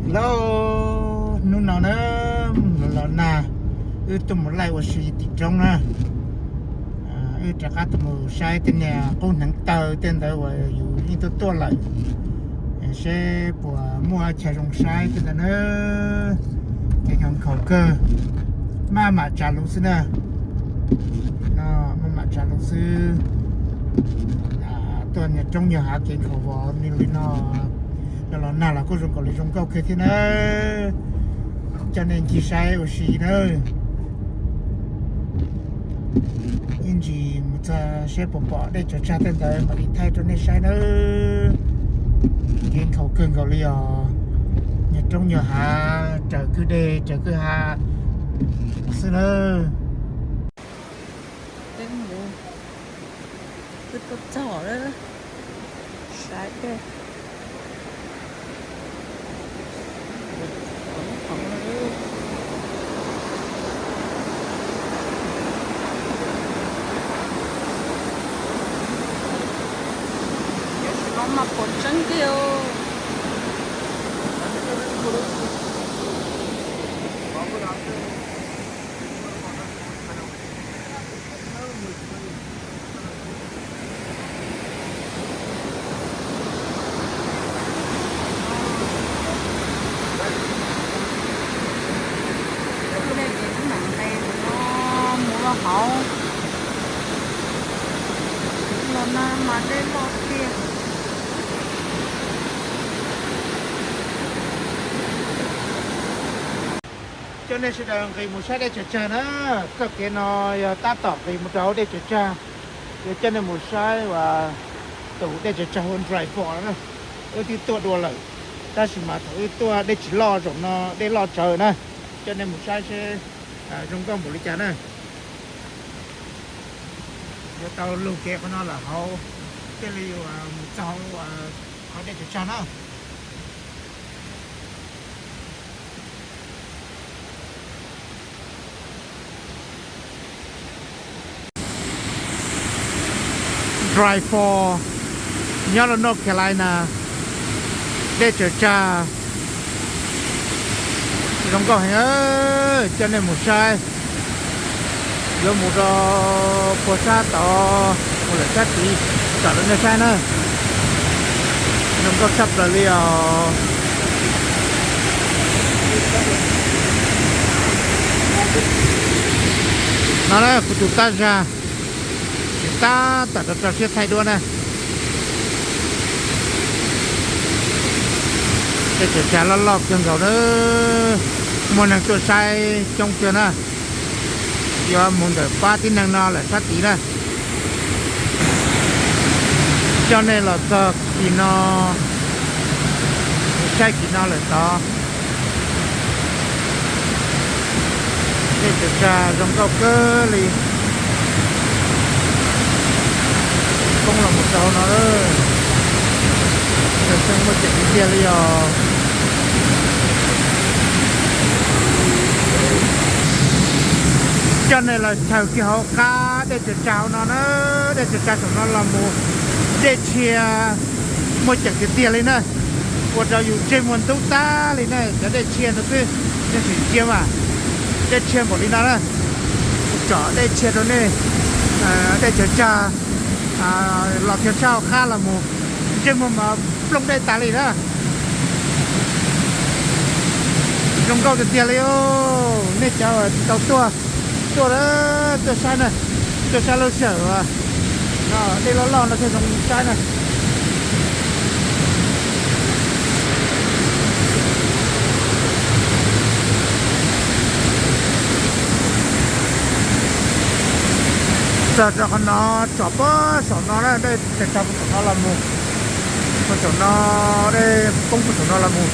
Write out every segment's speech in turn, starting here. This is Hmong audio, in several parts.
Lauj, hnub no na, los nag, wb tuaj mus laij ua si tim roob na. Wb rov qab tuaj mus saib tej niag qub hneev taw tej ntawd uas yus yeej tuaj tuaj lawm, seb puas muaj chaw zoo saib tej ntawd na. Kev nkhaus kawg, maj mam tsav lus xwb na. No, maj mam tsav lus xwb. Tuaj nyuag roob nyuag hav kev nkhaus vos li no, los nag los kuj zoo nkaus li zoo nkauj kawg thiab na. Coj nej ncig saib ua si na. Ib ntsis mus txog seb puas pom dej tsaws tsag tej ntawd mam li thaij rau nej saib nawb. Kev nkhaus kawg nkaus li os. Nyuag roob nyuag hav, raws kwj deg raws kwj ha xwb nawb. Peb mus, twb tuaj txog lawm, saib dej. Tam sim no mas pom tseeb tiag. Tus nej ces ib mam nqes ntawm no mus rau hauv. Los nag mas dej loj tiag. Coj nej sawv daws nqis mus saib dej tsaws tsag na. Txoj kev no yog tab tom nqis mus rau hauv dej tsaws tsag. Yog coj nej mus saib uas tus dej tsaws tsag hu Dry Fall na. Wb twb tuaj dua lawm, tab sis mas thaum wb tuaj dej tsis loj, zaum no dej loj tsawv na. Coj nej mus saib seb zoo nkauj npaum li cas na. Yuav tau lug kev qhov no lawm hauv, thiaj li mus txog hauv qhov dej tsaws tsag na. Dry Fall nyob rau North Carolina, dej tsaws tsag zoo nkauj heev, coj nej mus saib. Yuav mus rau puag sab tod mus lawm sab tid, tsom rau nej saib na. Zoo nkauj tshaj plaws li os. No na kuv tus tab zag, tab tom rau rau siab thaij duab na. Dej tsaws tsag loj loj kawg nkaus na, muaj neeg tuaj saib coob kawg na. Yuav mus ntawm pab tib neeg no lawm sab tid na. Coj nej los txog kis no, saib kis no lawm tod. Dej tsaws tsag zoo nkauj kawg li. Poob los mus rau hauv no lawm. Tsaws tsag muaj ceem tiag tiag li os. Coj nej los chaws kiag hauv qab dej tsaws tsag hauv no na. Dej tsaws tsag saum no los mus, dej tshiab muaj ceem tiag tiag li na. Ua rau yus ntsej muag ntub tag li na. Cov dej tshiab no xwb, nej sim ntsia mas, dej tshiab npaum li no na. Tsom dej tshiab rau nej, dej tsaws tsag los kiag sab hauv qab los mus, ntsej muag mas plooj dej tas li na. Zoo nkauj tiag tiag li os. Nej cov tsis tau tuaj, tuaj, tuaj saib na, tuaj saib lub sij hawm no dej loj loj no thiaj zoo saib na. Txog rau qhov no, tsom puag saum no na, dej tsaws tsag puag saum no los mus, puag saum no, dej poob puag saum no los mus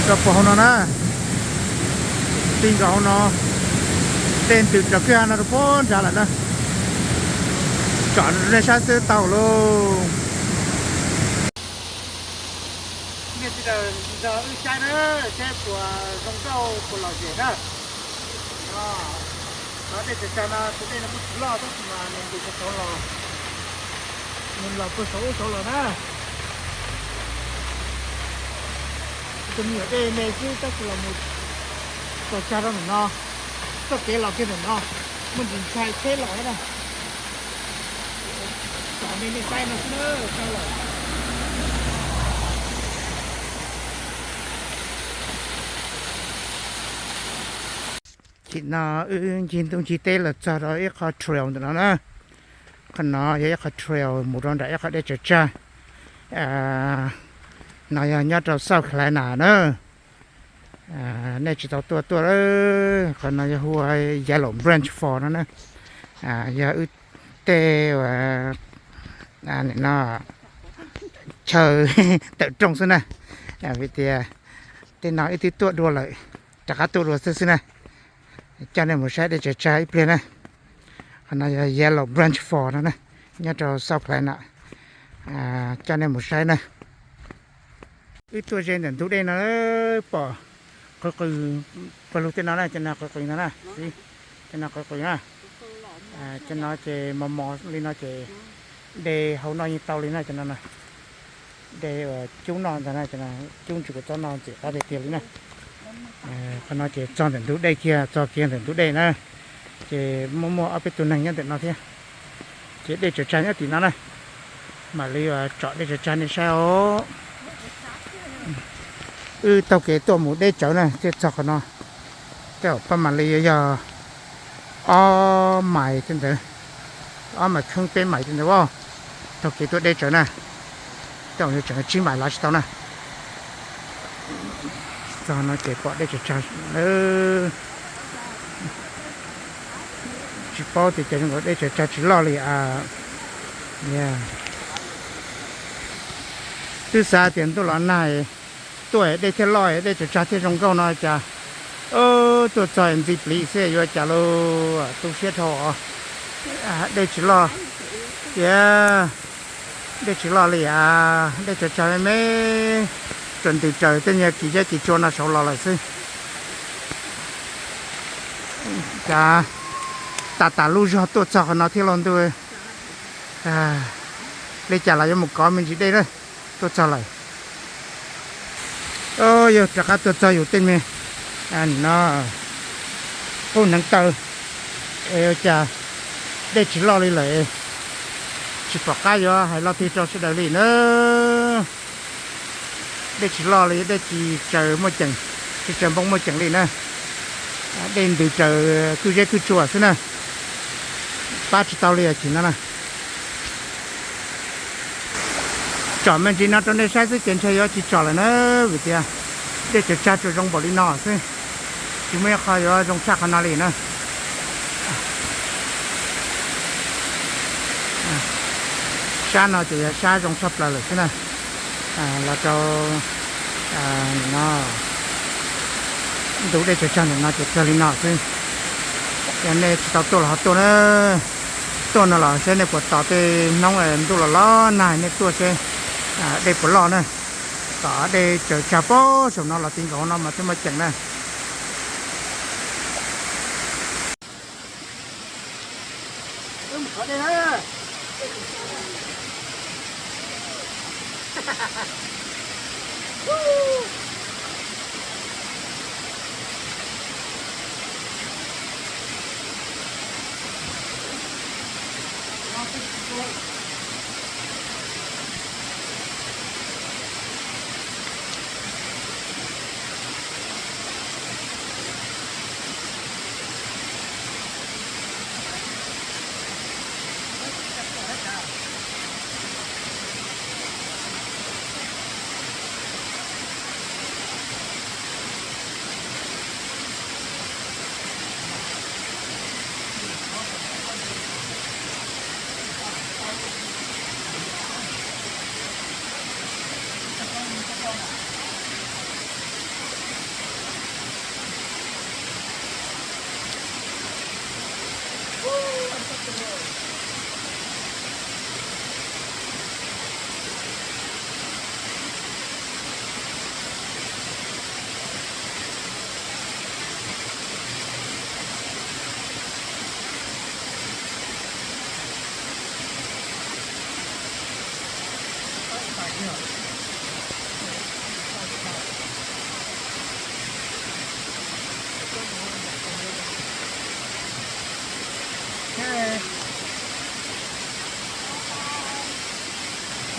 rau puag hauv no na. Ti nkaus hauv no, dej ntws raws kwj ha no rau puag nrad lawm na. Tsom nej saib xwb tau lauj. Nej sawv daws nrog wb saib na, saib puas zoo nkauj puas lom zem na. Qhov dej tsaws tsag no tus dej no kuj tsis loj tab sis mas nws ntws saum los, nws los puag saum ub saud los na. Tus me nyuam dej me xwb tab sis los mus txog tsag rau ntawm no, txoj kev los kiag ntawm no, muaj ntsis ntshai tsheb los na. Tsom nej nej saib no xwb na, tshaj lawm. Chim no wb ncig ntuj ncig teb los txog rau ib qho trail ntawm no na. Qhov no yog ib qho trail mus rau nram ib qho dej tsaws tsag. No yog nyob rau South Carolina na. Nej tsis tau tuaj tuaj, qhov no yog hu ua Yellow Branch Fall no na. Yog wb tej no chaw tawm rooj xwb na. Vim tias tej no wb twb tuaj dua lawm, rov qab tuaj dua xwb xwb na. Coj nej mus saib dej tsaws tsag ib pliag na. Qhov no yog Yellow Branch Fall no na, nyob rau South Carolina. Coj nej mus saib na. Wb tuaj ze ntawm ntug dej no pom qw qw pawg lug tej no na, cov no qw qw no na, cov no qw qw na. Cov no ces mos mos li no ces de hau noj yeej tau li na, cov no na. De uas cub noj ntag na, cov no cub ntsis kuv txob noj ntxim qab tiag tiag li na. Qhov no ces txog ntawm ntug dej kiag, txog kiag ntawm ntug dej na, ces muaj muaj ob peb tug neeg nyob ntawm no thiab. Ces dej tsaws tsag nyob tim no na, mam li tsom dej tsaws tsag nej saib os. Wb taug kev tuaj mus deb tsawv na thiaj txog qhov no. Tej zaum pab mam li yog ob mais tej ntawd, ob mais kheeb peb mais tej ntawd as. Taug kev tuaj deb tsawv na, tej zaum yuav tseem tsib mais lav tsis tau na. Txog no ces pom dej tsaws tsag. Tsis paub tias cas zoo nkaus dej tsaws tsag tsis loj li a. Twb xav tias ntuj los nag tuaj dej thiaj loj, dej tsaws tsag thiaj zoo nkauj no cas tuaj txog ntxi pliv xwb yuav cas lauj, tu siab dhau. Dej tsis loj tiag, dej tsis loj li a, dej tsaws tsag me me, tsuas ntws raws tej nyuag kis zeb kis tsua no saud los lawm xwb. Cas tas tas lub zog tuaj txog qhov no thiab lauj ntuj. Li cas los yuav mus kov me ntsis dej na, tuaj txog lawm. Yog rov qab tuaj txog yus tej me no qub hneev taw, es ua cas dej tsis loj li lawm, tsis pom qab yuav hais lo twg rau sawv daws li na. Dej tsis loj li, dej tsis tsaws muaj ceem, tsis tsaws npoo muaj ceem li na. Dej ntws raws kwj zeb kwj tsua xwb na, pab tsis tau li chim no na. Tsom me ntsis no rau nej saib xwb ces ntshe yuav tsis tsom lawm na, vim tias dej tsaws tsag tsuas zoo npaum li no xwb, tsis muaj ib qho yuav zoo tshaj qhov no li na. Sab no ces yog sab zoo tshaj plaws lawm xwb na. Los rau no, ntug dej tsaws tsag ntawm no ces kawg li no xwb. Yog nej tsis tau tuaj los ho tuaj na, tuaj no los saib nej puas tos tej hnub ntuj los los nag nej tuaj seb dej puas loj na. Tom dej tsaws tsag pem saum no los ti nkaus no mas thiaj muaj ceem na.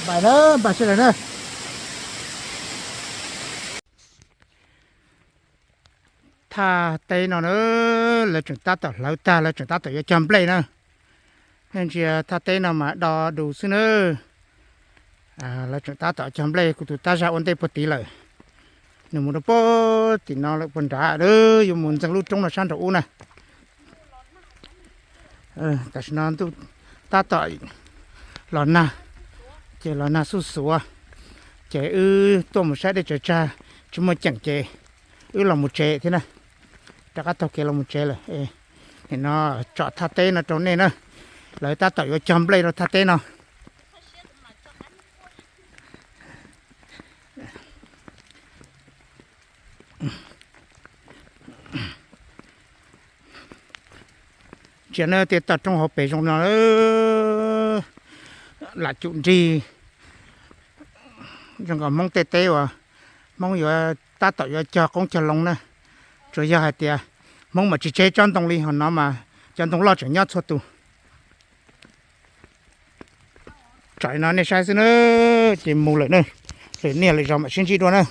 Npaj na, npaj sawv daws na. Thaj teb no na, lawv tseem tab tom hlawv tag, lawv tseem tab tom yuav cog nplej na. Nej ntsia thaj teb no mas do dus xwb na. Lawv tseem tab tom cog nplej, kuv tus tab zag ua ntej puag tid lawm. Nws mus rau puag tim no lawm puag nrad, yuav mus ntxeev lub roob no sab nraum ub na. Tam sim no ntuj tab tom los nag, ces los nag xuj xuav, ces wb tuaj mus saib dej tsaws tsag tsis muaj ceem ces wb los mus tsev thiab na. Rov qab taug kev los mus tsev lawm. Nim no tsom thaj teb no rau nej na. Lawv tab tom yuav cog nplej rau thaj teb no. Ntsia na, tej toj roob hauv pes zoo no, lam cum nrig zoo nkaus Hmoob tej teb uas Hmoob yuav tab tom yuav cog qoob cog loo na. Tsuas yog hais tias Hmoob mas tsis tseg tsob ntoo li, ho no mas cov ntoo loj tseem nyob txhua tus. Tsom li no nej saib xwb na, ces mus lawm na. Lwm niaj lwm zaus mam sib ntsib dua na.